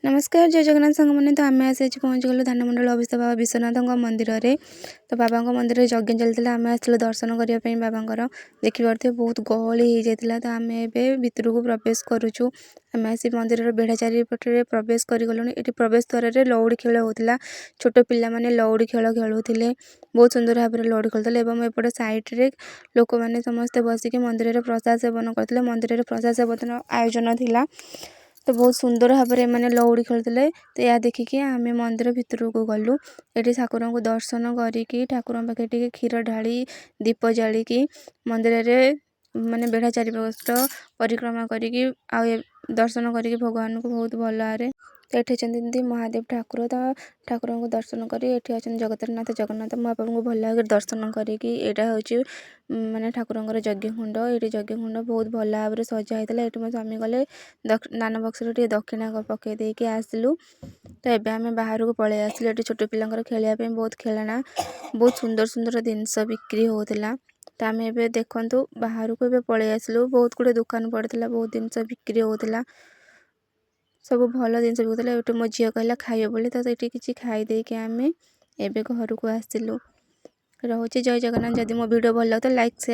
ନମସ୍କାର, ଜୟ ଜଗନ୍ନାଥ ସାଙ୍ଗମାନେ। ତ ଆମେ ଆସି ଆଜି ପହଞ୍ଚିଗଲୁ ଧାନମଣ୍ଡଳ ଅବସ୍ଥିତ ବାବା ବିଶ୍ୱନାଥଙ୍କ ମନ୍ଦିରରେ। ତ ବାବାଙ୍କ ମନ୍ଦିରରେ ଯଜ୍ଞ ଚାଲିଥିଲା, ଆମେ ଆସିଥିଲୁ ଦର୍ଶନ କରିବା ପାଇଁ ବାବାଙ୍କର। ଦେଖିପାରୁଥିବେ, ବହୁତ ଗହଳି ହେଇଯାଇଥିଲା। ତ ଆମେ ଏବେ ଭିତରକୁ ପ୍ରବେଶ କରୁଛୁ। ଆମେ ଆସି ମନ୍ଦିରର ବେଢ଼ା ଚାରିପଟରେ ପ୍ରବେଶ କରିଗଲୁଣି। ଏଠି ପ୍ରବେଶ ଦ୍ୱାରରେ ଲଉଡ଼ି ଖେଳ ହେଉଥିଲା। ଛୋଟ ପିଲାମାନେ ଲଉଡ଼ି ଖେଳ ଖେଳୁଥିଲେ, ବହୁତ ସୁନ୍ଦର ଭାବରେ ଲଉଡ଼ି ଖେଳୁଥିଲେ ଏବଂ ଏପଟ ସାଇଡ଼୍ରେ ଲୋକମାନେ ସମସ୍ତେ ବସିକି ମନ୍ଦିରରେ ପ୍ରସାଦ ସେବନ କରୁଥିଲେ। ମନ୍ଦିରରେ ପ୍ରସାଦ ସେବନ ଆୟୋଜନ ଥିଲା। ତ ବହୁତ ସୁନ୍ଦର ଭାବରେ ଏମାନେ ଲଉଡ଼ି ଖେଳୁଥିଲେ। ତ ଏହା ଦେଖିକି ଆମେ ମନ୍ଦିର ଭିତରକୁ ଗଲୁ। ଏଠି ଠାକୁରଙ୍କୁ ଦର୍ଶନ କରିକି, ଠାକୁରଙ୍କ ପାଖରେ ଟିକେ କ୍ଷୀର ଢାଳି, ଦୀପ ଜାଳିକି, ମନ୍ଦିରରେ ମାନେ ବେଢ଼ା ଚାରିପାଖ ପରିକ୍ରମା କରିକି ଆଉ ଦର୍ଶନ କରିକି ଭଗବାନଙ୍କୁ ବହୁତ ଭଲ ଭାବରେ। ତ ଏଠି ଅଛନ୍ତି ମହାଦେବ ଠାକୁର। ତ ଠାକୁରଙ୍କୁ ଦର୍ଶନ କରି, ଏଠି ଅଛନ୍ତି ଜଗତର ନାଥ ଜଗନ୍ନାଥ ମହାପ୍ରଭୁଙ୍କୁ ଭଲ ଭାବରେ ଦର୍ଶନ କରିକି, ଏଇଟା ହେଉଛି ମାନେ ଠାକୁରଙ୍କର ଯଜ୍ଞକୁଣ୍ଡ। ଏଇଠି ଯଜ୍ଞକୁଣ୍ଡ ବହୁତ ଭଲ ଭାବରେ ସଜା ହେଇଥିଲା। ଏଠି ମୋ ସ୍ୱାମୀ ଗଲେ, ଦାନ ବକ୍ସରେ ଟିକେ ଦକ୍ଷିଣା ପକେଇ ଦେଇକି ଆସିଲୁ। ତ ଏବେ ଆମେ ବାହାରକୁ ପଳେଇ ଆସିଲୁ। ଏଠି ଛୋଟ ପିଲାଙ୍କର ଖେଳିବା ପାଇଁ ବହୁତ ଖେଳଣା, ବହୁତ ସୁନ୍ଦର ସୁନ୍ଦର ଜିନିଷ ବିକ୍ରି ହେଉଥିଲା। ତ ଆମେ ଏବେ ଦେଖନ୍ତୁ, ବାହାରକୁ ଏବେ ପଳେଇ ଆସିଲୁ। ବହୁତ ଗୁଡ଼ିଏ ଦୋକାନ ପଡ଼ିଥିଲା, ବହୁତ ଜିନିଷ ବିକ୍ରି ହେଉଥିଲା, ସବୁ ଭଲ ଜିନିଷ ବିକୁଥିଲେ। ଏଠୁ ମୋ ଝିଅ କହିଲା ଖାଇବ ବୋଲି, ତ ସେଇଠି କିଛି ଖାଇ ଦେଇକି ଆମେ ଏବେ ଘରକୁ ଆସିଲୁ। ରହୁଛି, ଜୟ ଜଗନ୍ନାଥ। ଯଦି ମୋ ଭିଡ଼ିଓ ଭଲ ଲାଗୁଥିବ, ଲାଇକ୍, ସେୟାର।